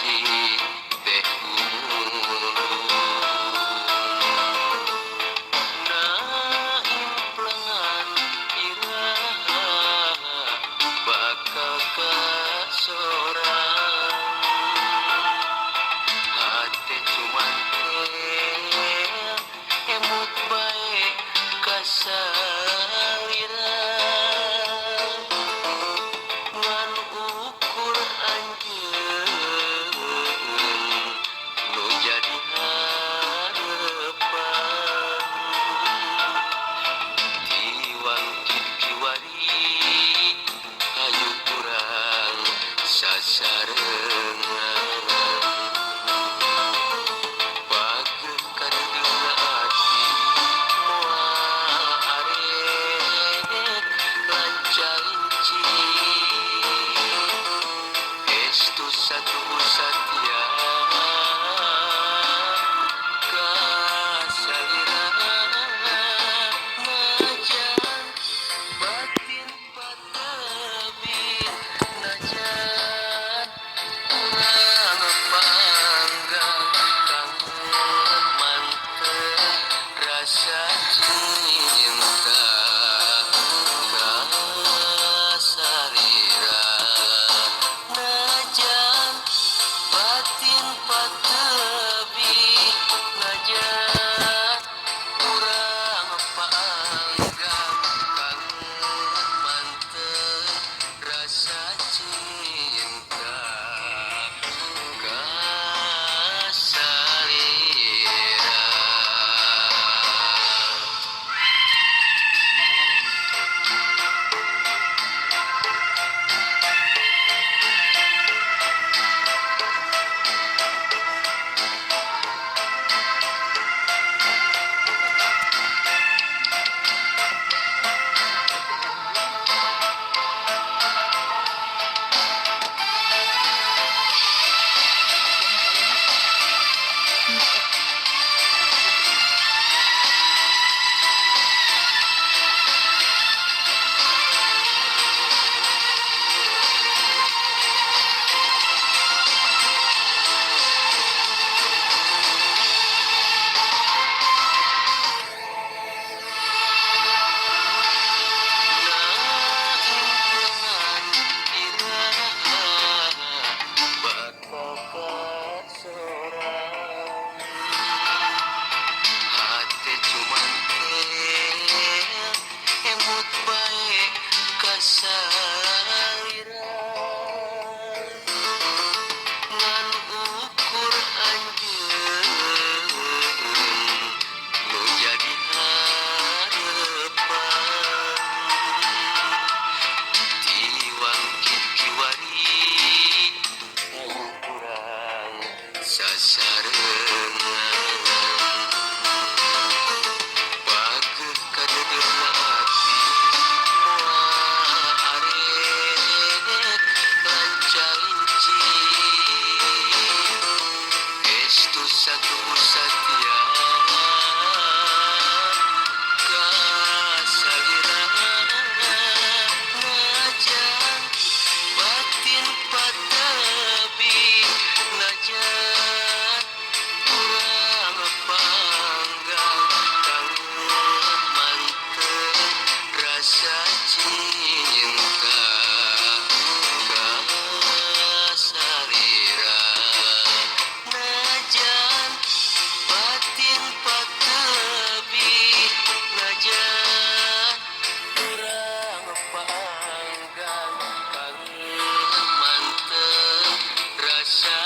Kasih teh gumulung na implengan iraha bakal kasorang hate cuman teh emut bae kasalira ngan ukur anjeun nu jadi harepan tiwangkit kiwari hayu kurang sasarengan pageuh kadeudeuhna ati moal arek lanca-linci estu satu satia kasalira najan batin patabi najan urang panggang kangen mantep rasa cinta kasalira najan batin patabi najan urang panggang kangen mantep rasa cinta kasalira. Na implengan iraha bakal kasorang hate cuman teh emut bae kasalira ngan ukur anjeun nu jadi harepan tiwangkit kiwari hayu kurang sasarengan pageuh kadeudeuhna ati moal arek lanca-linci estu satu satia kasalira najan batin patabi najan urang panggang kangen mantep rasa cinta kasalira najan batin patabi najan urang panggang kangen mantep rasa